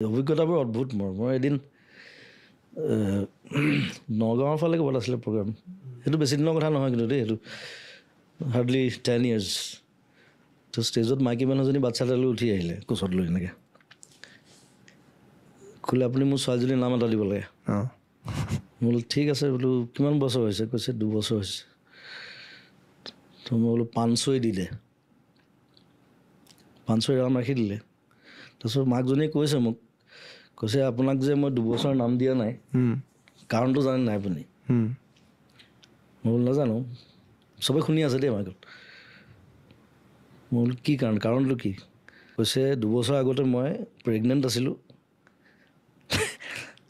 অভিজ্ঞতাবোৰ অদ্ভুত মোৰ। মই এদিন নগাঁৱৰ ফালে ক'ৰবাত আছিলে প্ৰগ্ৰাম, সেইটো বেছি দিনৰ কথা নহয় কিন্তু দেই, সেইটো হাৰ্ডলি 10 years। তো ষ্টেজত মাইকী মানুহজনী বাচ্ছা এটা লৈ উঠি আহিলে কোচত লৈ এনেকৈ, ক'লে আপুনি মোৰ ছোৱালীজনীৰ নাম এটা দিব লাগে। মই বোলো ঠিক আছে, বোলো কিমান বছৰ হৈছে? কৈছে 2 বছৰ হৈছে। তো মই বোলো পানচৈ দি দে, পানচৈ নাম ৰাখি দিলে। তাৰপিছত মাকজনীয়ে কৈছে মোক, কৈছে আপোনাক যে মই 2 বছৰ নাম দিয়া নাই, কাৰণটো জানে নাই আপুনি? মই বোলো নাজানো। চবে শুনি আছে দেই মাইকত। মই বোলো কি কাৰণ, কাৰণটো কি? কৈছে 2 বছৰ আগতে মই প্ৰেগনেণ্ট আছিলোঁ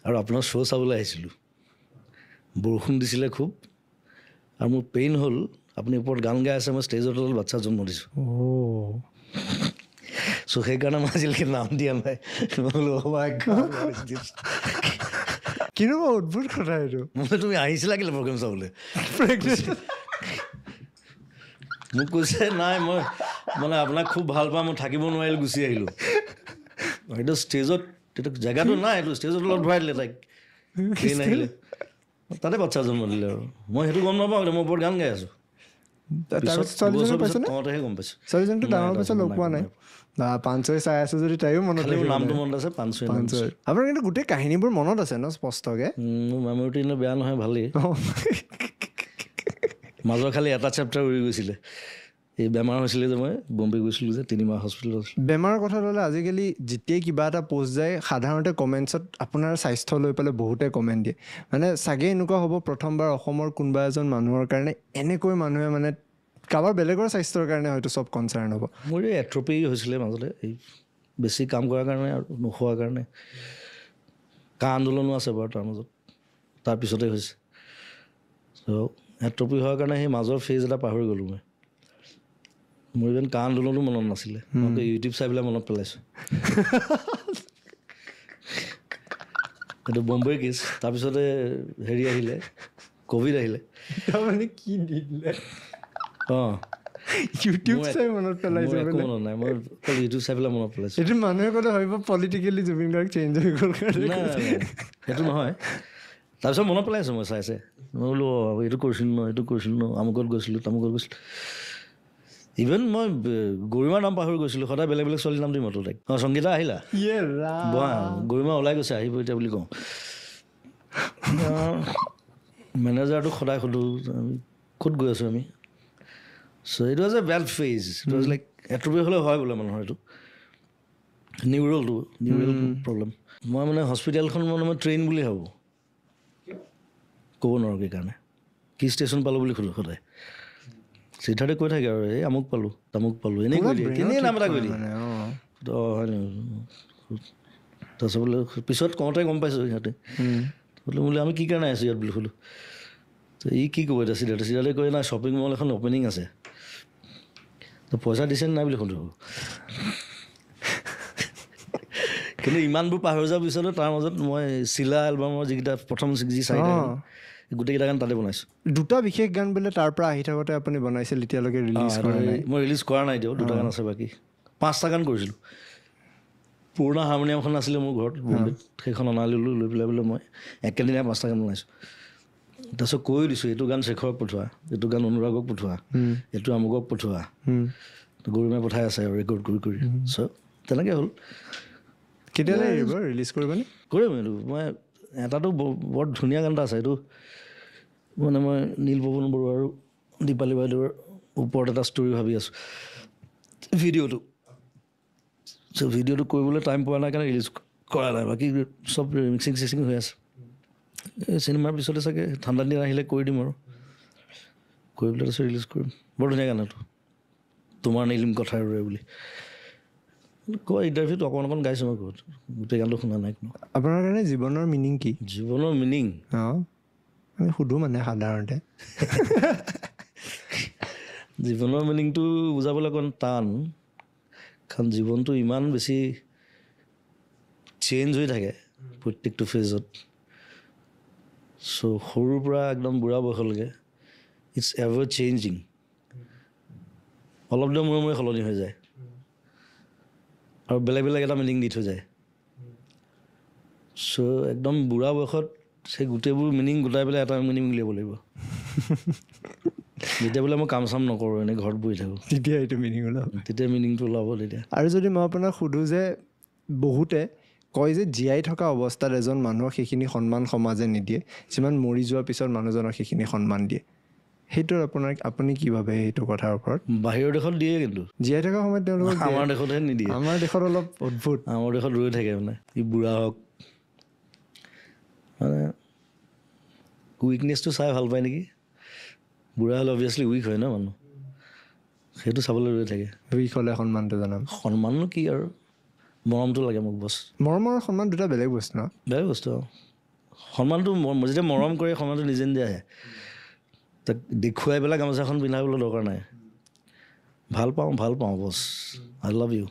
আৰু আপোনাৰ শ্ব' চাবলৈ আহিছিলোঁ, বৰষুণ দিছিলে খুব আৰু মোৰ পেইন হ'ল, আপুনি ওপৰত গান গাই আছে, মই ষ্টেজৰ তলত বাচ্ছা জন্ম দিছোঁ। চ' সেইকাৰণে মই আজিলৈকে নাম দিয়া নাই। কেনেকুৱা অদ্ভুত কথা এইটো। মই তুমি আহিছিলা কেলে প্ৰগ্ৰেম চাবলৈ? মোক কৈছে নাই মই মানে আপোনাক খুব ভাল পাওঁ, মই থাকিব নোৱাৰিলোঁ, গুচি আহিলোঁ। এইটো ষ্টেজত এইটো জেগাটো নাই, এইটো ষ্টেজত লগত ভৰাই দিলে তাইক, ট্ৰেইন আহিলে তাতে বাচ্ছা জন্ম দিলে। আৰু মই সেইটো গম নাপাওঁ, মই ওপৰত গান গাই আছোঁ। কওঁতেহে গম পাইছোঁ। ছোৱালীজনীটো ডাঙৰ পাছত লগ পোৱা নাই, পানচৈ চাই আছে যদি তাইও মনত, নামটো মনত আছে পানচৈ। পানচৈ আপোনাৰ কিন্তু গোটেই কাহিনীবোৰ মনত আছে ন স্পষ্টকে? মোৰ মেমৰিটো এনেও বেয়া নহয়, ভালেই। মাজৰ খালি এটা চেপ্টাৰ উৰি গৈছিলে, এই বেমাৰ হৈছিলে যে মই বম্বে গৈছিলোঁ যে 3 মাহ হস্পিটেলত আছিলোঁ। বেমাৰৰ কথা ল'লে আজিকালি যেতিয়াই কিবা এটা প'ষ্ট যায় সাধাৰণতে কমেণ্টছত আপোনাৰ স্বাস্থ্য লৈ পেলাই বহুতে কমেণ্ট দিয়ে। মানে চাগে এনেকুৱা হ'ব প্ৰথমবাৰ অসমৰ কোনোবা এজন মানুহৰ কাৰণে এনেকৈ মানুহে মানে কাৰোবাৰ বেলেগৰ স্বাস্থ্যৰ কাৰণে হয়তো চব কনচাৰ্ণ হ'ব। মোৰ এই এট্ৰপি হৈছিলে মাজতে, এই বেছি কাম কৰাৰ কাৰণে আৰু নোখোৱাৰ কাৰণে। কা আন্দোলনো আছে বাৰু তাৰ মাজত, তাৰপিছতে হৈছে। চ' এট্ৰপি হোৱাৰ কাৰণে সেই মাজৰ ফেজ এটা পাহৰি গ'লোঁ মই। মোৰ ইভেন কা আন্দোলনো মনত নাছিলে, মই ইউটিউব চাই পেলাই মনত পেলাইছোঁ। এইটো বম্বেৰ কেছ। তাৰপিছতে হেৰি আহিলে, ক'ভিড আহিলে। তাৰমানে কি দি দিলে? অঁ, ইউটিউব চাই মনত পেলাইছোঁ। মনত নাই, মই অকল ইউটিউব চাই পেলাই মনত পেলাইছোঁ। এইটো মানুহে ক'লে ভাবিব পলিটিকেলি জুবিন গাৰ্গ চেঞ্জ হৈ গ'ল কাৰণে। সেইটো নহয়। তাৰপিছত মনত পেলাইছোঁ মই চাই চাই, মই বোলো এইটো কৰিছিলোঁ ন, এইটো কৰিছিলোঁ ন, আমুকত গৈছিলোঁ, তামুকত গৈছিলোঁ। ইভেন মই গৰিমাৰ নাম পাহৰি গৈছিলোঁ, সদায় বেলেগ বেলেগ ছোৱালীৰ নাম দি মাতো তাইক। অঁ সংগীতা আহিলা, বহা, গৰিমা ওলাই গৈছে আহিব এতিয়া বুলি কওঁ। মেনেজাৰটোক সদায় সোধোঁ আমি ক'ত গৈ আছোঁ আমি। চ' it was a bad phase, it was like atrophy হ'লে হয় বোলে মানুহৰ, এইটো নিউৰেলটো, নিউৰেল প্ৰব্লেম। মই মানে হস্পিটেলখন মানে মই ট্ৰেইন বুলি ভাবোঁ, ক'ব নোৱাৰোঁ কি কাৰণে, কি ষ্টেচন পালোঁ বুলি সোধোঁ সদায়। সিদ্ধাৰ্থে কৈ থাকে আৰু এই আমুক পালোঁ তামুক পালোঁ, এনেই কৈ দিয়ে, এনেই নাম এটা কৈ দিয়ে। অঁ হয় নেকি? তাৰপিছত বোলে পিছত কওঁতে গম পাইছোঁ সিহঁতে বোলে বোলে আমি কি কাৰণে আছোঁ ইয়াত বুলি সোধোঁ। তো ই কি ক'ব এতিয়া সিদ্ধাৰ্থে, সিদ্ধাৰ্থে কয় নাই শ্বপিং মল এখন অ'পেনিং আছে, তো পইচা দিছে নাই বুলি সোধোঁ। কিন্তু ইমানবোৰ পাহৰি যোৱাৰ পিছতো তাৰ মাজত মই চিলা এলবামৰ যিকেইটা প্ৰথম যি 4টা গান, গোটেইকেইটা গান তাতে বনাইছোঁ। দুটা বিশেষ গান বোলে তাৰ পৰা আহি থাকোঁতে আপুনি বনাইছিল, এতিয়ালৈকে ৰিলিজ কৰা নাই? মই ৰিলিজ কৰা নাই এতিয়াও, 2টা গান আছে বাকী। 5টা গান কৰিছিলোঁ। পুৰণা হাৰমনিয়ামখন আছিলে মোৰ ঘৰত বম্বেত, সেইখন অনা ল'লোঁ, লৈ পেলাই বোলে মই একেদিনাই 5টা গান বনাইছোঁ। তাৰপিছত কৈও দিছোঁ এইটো গান শেখৰক পঠোৱা, এইটো গান অনুৰাগক পঠোৱা, এইটো আমুকক পঠোৱা, গৰিমাই পঠাই আছে আৰু ৰেকৰ্ড কৰি কৰি। চ' তেনেকৈ হ'ল। কেতিয়ালৈ এৰিব, ৰিলিজ কৰিবনে? কৰিম। এইটো মই এটাতো বৰ ধুনীয়া গান এটা আছে, এইটো মানে মই নীল পৱন বৰুৱা আৰু দীপালী বাইদেউৰ ওপৰত এটা ষ্টৰি ভাবি আছোঁ, ভিডিঅ'টো। চ' ভিডিঅ'টো কৰিবলৈ টাইম পোৱা নাই কাৰণে ৰিলিজ কৰা নাই, বাকী চব মিক্সিং চিক্সিং হৈ আছে। এই চিনেমাৰ পিছতে চাগে ঠাণ্ডা দিন আহিলে কৰি দিম আৰু, কৰি পেলাই তাৰপিছত ৰিলিজ কৰিম। বৰ ধুনীয়া গান এইটো, তোমাৰ নীলিম কথাৰ দৰে বুলি কয়। ইণ্টাৰভিউত অকণ অকণ গাইছোঁ মই ঘৰত, গোটেই গানটো শুনা নাই কোনো। আপোনাৰ কাৰণে জীৱনৰ মিনিং কি? জীৱনৰ মিনিং? অঁ, আমি সোধোঁ মানে সাধাৰণতে। জীৱনৰ মিনিংটো বুজাবলৈ অকণ টান, কাৰণ জীৱনটো ইমান বেছি চেঞ্জ হৈ থাকে প্ৰত্যেকটো ফেজত। চ' সৰুৰ পৰা একদম বুঢ়া বয়সলৈকে it's ever changing, অলপ দিনৰ মূৰে মূৰে সলনি হৈ যায় আৰু বেলেগ বেলেগ এটা মিনিং দি থৈ যায়। চ' একদম বুঢ়া বয়সত সেই গোটেইবোৰ মিনিং গোটাই পেলাই এটা মিনিং উলিয়াব লাগিব। যেতিয়া বোলে মই কাম চাম নকৰোঁ, এনেই ঘৰত বহি থাকোঁ, তেতিয়া এইটো মিনিং ওলাব, তেতিয়া মিনিংটো ওলাব তেতিয়া। আৰু যদি মই আপোনাক সোধোঁ যে বহুতে কয় যে জীয়াই থকা অৱস্থাত এজন মানুহক সেইখিনি সন্মান সমাজে নিদিয়ে, যিমান মৰি যোৱাৰ পিছত মানুহজনক সেইখিনি সন্মান দিয়ে, সেইটোৰ আপোনাৰ আপুনি কি ভাবে সেইটো কথাৰ ওপৰত? বাহিৰৰ দেশত দিয়ে, কিন্তু জীয়াই থকা সময়ত তেওঁলোকক আমাৰ দেশতহে নিদিয়ে। আমাৰ দেশত অলপ অদ্ভুত, আমাৰ দেশত ৰৈ থাকে মানে ই বুঢ়া হওক, মানে উইকনেছটো চাই ভাল পায় নেকি। বুঢ়া হ'লে অভিয়াছলি উইক হয় ন মানুহ, সেইটো চাবলৈ ৰৈ থাকে। উইক হ'লে সন্মানটো জনাম। সন্মাননো কি আৰু, মৰমটো লাগে মোক বছ। মৰম আৰু সন্মান দুটা বেলেগ বস্তু ন? বেলেগ বস্তু। সন্মানটো যেতিয়া মৰম কৰে সন্মানটো নিজে নিজে আহে। তাক দেখুৱাই পেলাই গামোচাখন পিন্ধাবলৈ দৰকাৰ নাই। ভাল পাওঁ, ভাল পাওঁ বছ, I love you,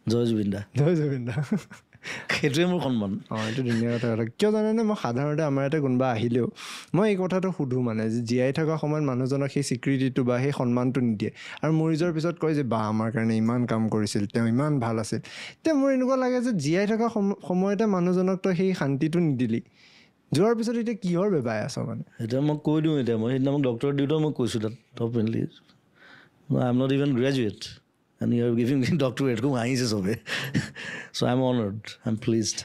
Joy Zubeen da. Joy Zubeen da, সেইটোৱে মোৰ সন্মান। অঁ, এইটো ধুনীয়া কথা ক'লা। কিয় জানেনে, মই সাধাৰণতে আমাৰ ইয়াতে কোনোবা আহিলেও মই এই কথাটো সোধোঁ, মানে যে জীয়াই থকা সময়ত মানুহজনক সেই স্বীকৃতিটো বা সেই সন্মানটো নিদিয়ে, আৰু মৰি যোৱাৰ পিছত কয় যে বা আমাৰ কাৰণে ইমান কাম কৰিছিল, তেওঁ ইমান ভাল আছিল। এতিয়া মোৰ এনেকুৱা লাগে যে জীয়াই থকা সময়তে মানুহজনক তই সেই শান্তিটো নিদিলি, যোৱাৰ পিছত এতিয়া কিহৰ বেবাই আছ মানে। এতিয়া মই কৈ দিওঁ, এতিয়া মই সেইদিনা মোক ডক্টৰ দিওঁতেও মই কৈছোঁ তাত openly, I am not even graduate and you are giving me doctorate. খুব হাঁহিছে চবে। So I am honoured, I am pleased.